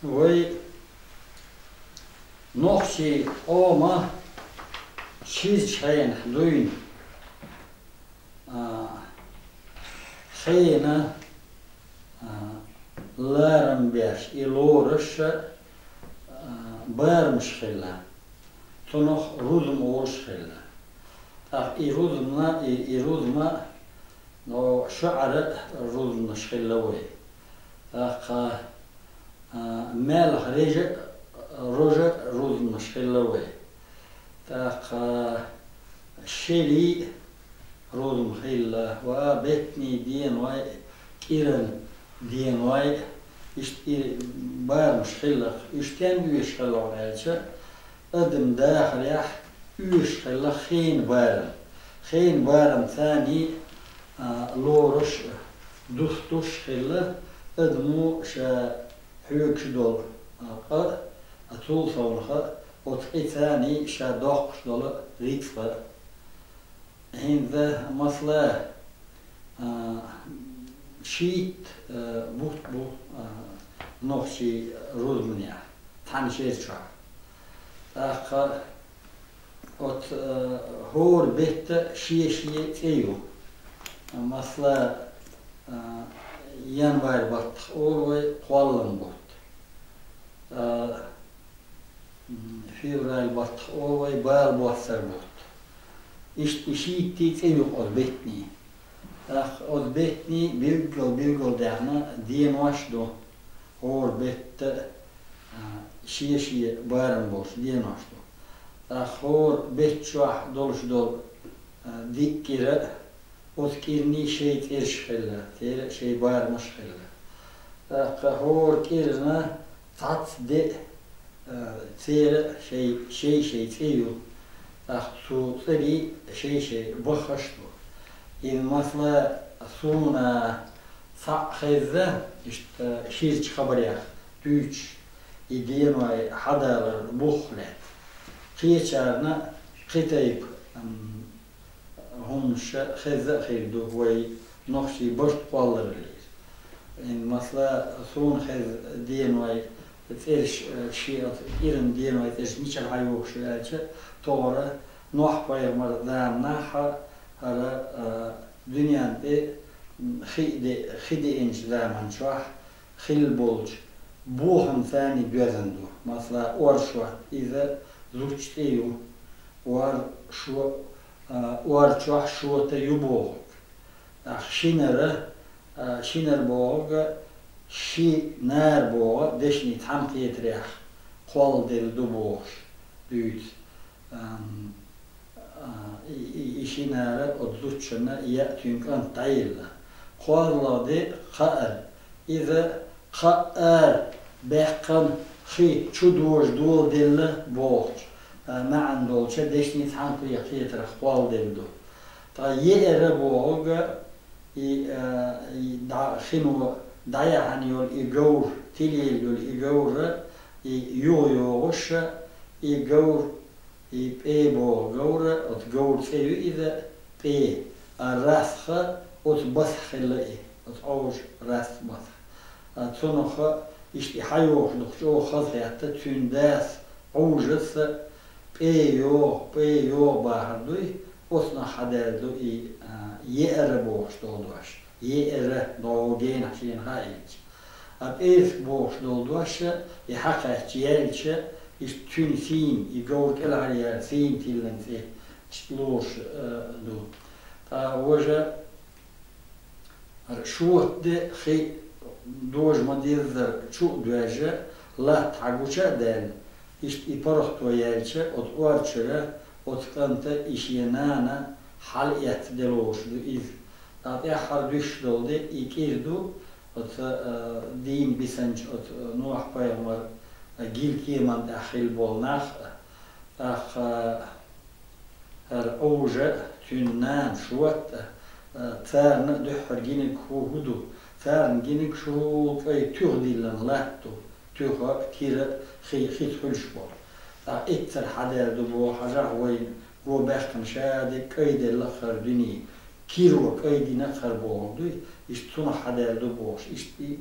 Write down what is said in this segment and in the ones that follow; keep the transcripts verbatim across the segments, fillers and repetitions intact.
Вай нохчий къома ширача хенахь дуйна, а, хенан, а, ларам беш, и лоруш, а, барамаш хилла. Цунах рузма олуш хилла. ТӀаккха и рузма, и, и рузма, но шуьӀара рузманаш хилла вай. ТӀаккха, а, маьлха режа, рожа рузманаш хилла вай. ТӀаккха шелий рузма хилла, ва беттаний деной, кӀиран деной, иштта и барамаш хилла. Уьш стенга оьшуш хилла аьлча, адам дахарехь оьшуш хилла хенан барам. Хенан барам царний, а, лоруш, дустуш хилла, адамо ша хьоьгуш долу, а, къа, а, цул совнаха оцу къи царний ша доккхуш долу рицкъа. ХӀинца, масала, а, шийтта, а, бутт бу, а, нохчий рузманехь, цхьана шера чохь. ТӀаккха оцу, а, хӀора бетта шен-шен цӀе ю. Масала, а, январь баттах олу вай кхоллам бутт. А, М, февраль баттах олу вай бала боссар бутт. Иштта и шийтта цӀе ю оцу беттаний. ТӀаккха оцу беттаний билггал-билггал даьхна денош ду. ХӀора бетта, а, шен-шен барам болуш денош ду. ТӀаккха хӀора бетта чохь долуш долу, а, диъ кӀира, оцу кӀирний шайн цӀераш хилла, церан шайн барамаш хилла. ТӀаккха хӀора кӀирна цхьацца де, а, церан шайн, шайн-шайн цӀе ю. ТӀаккха цу цӀерийн шайн-шайн баххаш ду. И, масала, суна цхьаъ хезна, иштта ширачу хабарех дуьйцуш, и деной хьадалар бух лаьцна. Кхечарна кхин тайпа, м, хӀуманаш хезна а хир ду вай нохчий барт кхоллараллера. Ин, масала, суна хезна деной цӀераш, э, шен оцу кӀиран деной цӀераш мичара хьайохуш ю аьлча, тохара Нохь-пайхамар заманахь хӀара, э, дуьнен тӀе, м, хи де-, хи деъначу заман чохь хилла болчу бохамца царний доьзна ду. Масала, оршот, иза зудчун цӀе ю. Оршо-, а, оршот шота ю бохург. ТӀаккха шинара, а, шинара бохург, ши нара боху, дешнийн цхьаьнакхетарехь кхолладелла ду бохуш дуьйцу. Ам, а, и, и, и ши нара оцу зудчунна яа цуьнан кӀант дӀаелла. КхозлагӀа де кхаара. Иза кхаара баьккхина хи чу дожа доладелла бохучу, а, маьӀна долчу дешнийн цхьаьнакхетарах кхолладелла ду. Ткъа еара бохург, и, а, и дӀа-, хино дӀаяьхьна йолу и говр, тилийна йолу и говр, и юха йогӀуш, и говр, и пӀе боху говр, оцу говр цӀе ю иза, пӀе, а расха оцу басахь хилла и, оцу Ӏовжа расха басахь. А цунах иштта и хьайохуш ду-кх, чӀогӀа хазахетта, цуьнан дас Ӏовжас пӀе йогӀу, пӀе йогӀу бахар дуй, оцунах хьадаьлла ду и, а, еара бохуш долу дош. Еара, догӀу генахь шена хаийтича. А пӀераска бохуш долу дош, и хьакхаьчча яьлча, иштта цуьнан сийна, и говр кӀелхьаръяьлла сийна тиллина цӀе лоруш, а, ду. Ткъа важа ара шота де хи дожа ма-деззара чу а доьжна, латта хьагуча а даьлла, иштта и паргӀато яьлча, оцу оршара, оцу кӀанта и шен нана хьалаэцна де лоруш ду иза. Ткъа тӀаьххьара дуьсуш долу де и кӀира ду, оцу, а, дийна бисинчу оцу Нохь-пайхамар, а, гилкеман тӀехь хилла болу нах, а, тӀаккха, а, хӀара Ӏовжа, цуьнан нана Шот, а, а, царна а дуьххьара гинарг хӀу-, хӀу ду? Царна гинарг шул кӀайн туьха диллина латта ду, туьха, кира, хи-, хица хуьлуш болу. ТӀаккха эццара хьадаьлла ду боху, хьажахь, вайна го баьккхина ша де кӀайделла хӀара дуьне. Киро кӀайдина хӀара бохург дуй, иштта цунах хьадаьлла ду бохуш, иштта и,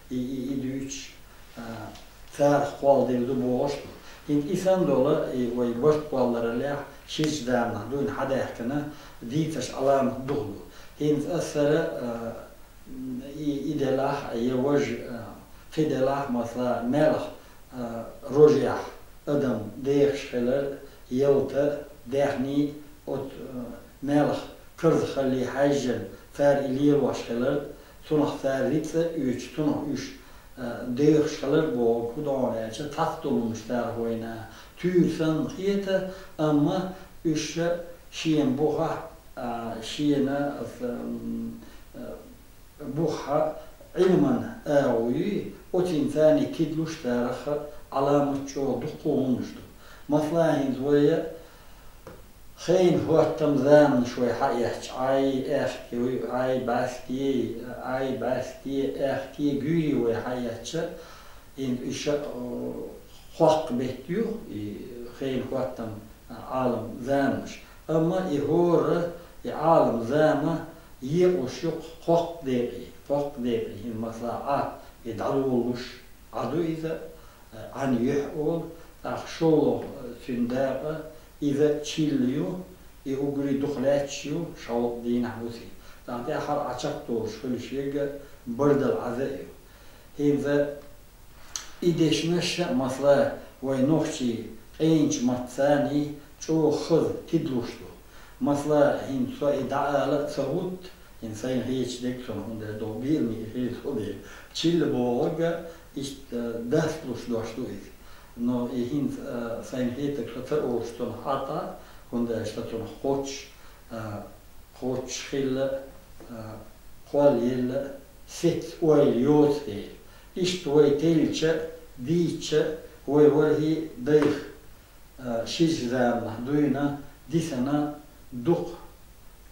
и, и, и, и дуьйцуш, а, царах кхолладелла ду бохуш ду. ХӀинца и санна долу и вай барт кхоллараллехь ширачу заманахь дуйна хьадаьхкина дийцарш Ӏаламат дукха ду. ХӀинца ас хӀара, а, и, и делахь, я важа, а, кхин делахь, масала, маьлхан, а, рожехь адам дехаш хилар, ялта, даьхний, оцу, а, маьлхан карзахалле хьаьжжина, цара и лелош хилар, цунах цара рицкъа а оьцуш, цунах уьш, а, дехаш хилар боху, хӀун ду аьлча, цхьацца долу хӀуманаш царах вайна туьйра санна хета, амма уьш шена бухахь, а, шена, аса, м, а, бухахь Ӏилман агӀо юй, оцуьнца царна тидалуш царах Ӏаламат чӀогӀа дуккха хӀуманаш ду. Масала, хӀинца вай хенан хӀоттам заманаш вай хьаэцча, Ӏай, аьхке, Ӏай, бӀаьсте, Ӏай, бӀаьсте, аьхке, гуьйре вай хьаэцча, хӀинца уьш, о, кхоккха беттан ю, и хенан хӀоттам, Ӏалам заманаш. Амма и хӀора, и Ӏалам зама екъалуш ю кхоккха декъе, кхоккха декъе, хӀинца масала Ӏа, и дӀадолалуш Ӏа ду иза, Ӏан юьхь олу, тӀаккха шолгӀа, цуьнан дакъа, иза чилла ю, и уггаре дукха лаьтташ ю, шовкъ дийнахь вуси. ТӀаккха тӀаьххьара Ӏа чекхдолуш хуьлуш верг бардал Ӏаза а ю. ХӀинца и дешнаш, масала, вай нохчийн къенчу маттаца чӀогӀа хаза тидалуш ду. Масала, хӀинца со и дӀаала а ца хӀутту, хӀинца сайна хеташ дерг цунах, хӀунда аьлча догӀу беламе и хила ца дела. Чилла бохург иштта дасталуш дош ду иза. Но и хӀинца, а, сайна хетарг со ца олуш цунах хьатӀа, хӀунда аьлча сан цунах кхоччуш, а, кхоччуш хилла, а, кхоллаелла, сецца ойла йоцу дела. Иштта вай теллича, дийцича, вай ворхӀе дайх, а, ширачу заманахь дуйна, дисина дукха,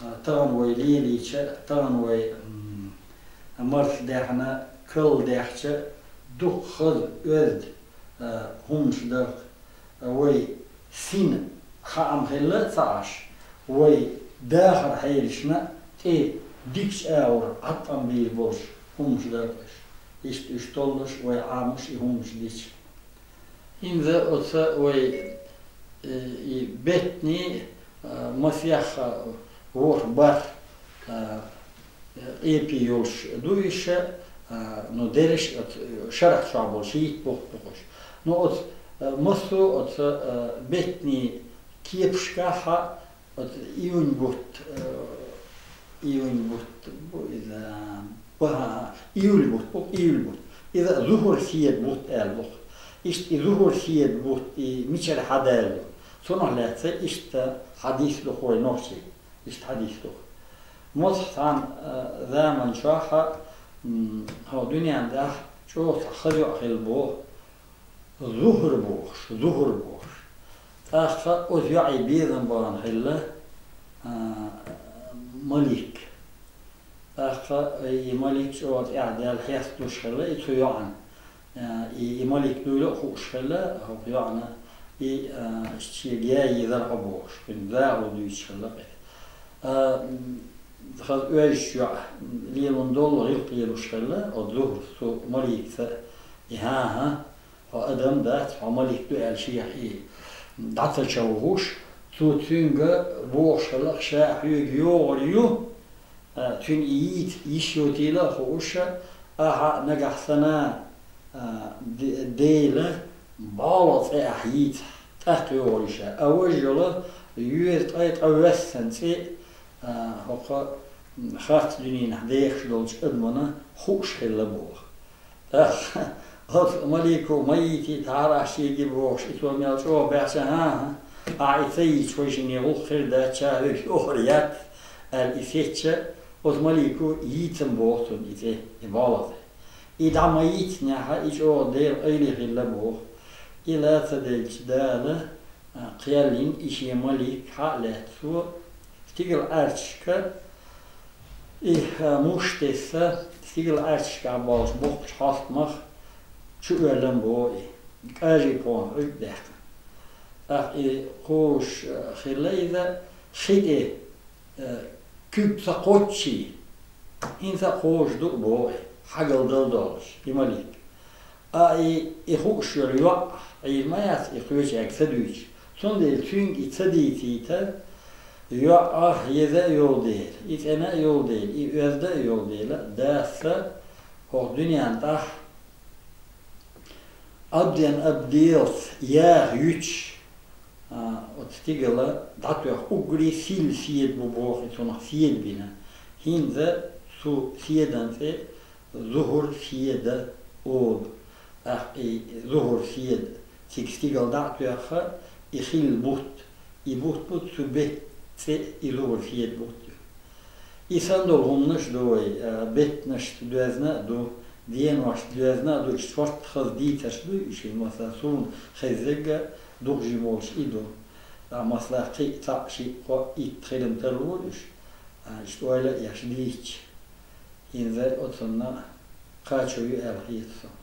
а, тахана вай лелийча, тахана вай, м, марсадаьхна, карладаьхча, дукха хаза, оьзда, а, хӀуманаш дара. Вай сина хаам хилла а ца Ӏаш, вай дахаран хьелашна тӀе дикачу агӀор Ӏаткъам бийр болуш хӀуманаш дара уьш. Иштта уьш толлуш, вай Ӏамош и хӀуманаш дича. ХӀинца оцу вай, э, и беттан, э, масех, э, ворхӀ-бархӀ, э, къепе йолуш ду уьш, а, ну, дерриш а оцу шарахь чохь болу шийтта бутт бу-кх уьш. Ну, оцу, а, массо а оцу, а, беттан кепашкахь оцу июнь бутт, а, июнь бутт бу иза, баха, июль бутт бу, июль бутт. Иза зухар седа бутт аьлла бу-кх. Иштта и зухар седа бутт и мичара хьадаьлла ду? Цунах лаьцна иштта хьадис ду-кх вай нохчийн. Иштта хьадис ду-кх. Мосазза цхьана, а, заман чохь, м, хӀокху дуьненна тӀехь чӀогӀа цхьа хаза йоӀ хилла боху, Зухр бохуш, Зухр бохуш. ТӀаккха оцу йоӀе безам бахана хилла, а, малик. ТӀаккха и малик чӀогӀа тӀаьхьадаьлла хьесталуш хилла и цу йоӀана. Э, и, и малик дуйла а хууш хилла хӀокху йоӀана, и, э, шега яйзара хьо бохуш, кхуьнан загӀо дуьйцуш хилла-кх иза. Э, м, хаза оьжучу йоӀа, м, лелун долу гӀиллакх лелуш хилла, оцу Зухрас цу маликца, и, хӀан-хӀа, хьо адам дац, хьо малик ду аьлла шех и дӀа ца човхуш, цо цуьнга бохуш хилла-кх, ша хьоьга йогӀур ю, а, цуьнан и йийца йиш йоцийла а хууш, ахьа нагахь санна, а, де-, Делан бӀолгӀа цӀе ахь йийцахь, тӀаккха йогӀур ю ша. А важа йолу йоьза ткъе ткъайоьссан цӀе, а, хӀокху харц дуьненахь дехаш долчу адамана хууш хилла боху. ТӀаккха оцу малико ма йийцийта хьара ахь шега бохуш, и цо мел чӀогӀа баьхча, хӀан-хӀа, ахь и ца йийцича, вайшинна гӀуллакх хир дац, ша хьоьга йогӀур яц, аьлла, и сецча, оцу малико йийцина боху цунна и цӀе, и бӀолгӀа цӀе. И дӀа ма йийцинехь, и чӀогӀа Делан къайле хилла боху. И ла ца делча, Дала, а, кхел йина и шен малик хьа а лаьцна цо, стигала Ӏаьрчашка и, а, муш тесса, стигала Ӏаьрчашкахь болчу боккхачу хьостамах чу оьллина боху и, кӀажий пхьона Ӏуьрг а даьккхина. ТӀаккха и кхозуш, а, хилла иза, хи тӀе, а, куьг ца кхоччий, хӀинца а кхозуш ду боху и, хьагалдала долуш, и малик. А и, и хууш йолу йоӀ Ӏийр ма яц, и кхечаьрга ца дуьйцуш. Цундела цуьнга и ца дийцийта, йоӀах еза а йолу дела, и цӀена а йолу дела, и оьзда а йолу дела, Даса хӀокху дуьненна тӀехь Ӏабден Ӏабдиялц яха юьтуш, а, оцу стигала дӀатоьхна уггаре сийсаз седа бу боху и цунах седа бина. ХӀинца цу седан цӀе Зухур седа олу. ТӀаккха и Зухур седа цига стигала дӀа а тоьхна, и хилла бутт, и бутт бу цу беттан цӀе, и Зухур седа бутт ю. И санна долу хӀуманаш ду вай, а, беттанашца доьзна а ду, деношца доьзна а ду, иштта хӀорта хаза дийцарш ду уьш, масала, суна хеззарг а дукха жима волуш и ду. Ткъа масала кхин а цхьаъ, шиъ, кхоъ, итт хилам тарлур уьш, а, иштта ойла а еш дийцча. ХӀинца оцунна кхачо ю аьлла хета суна.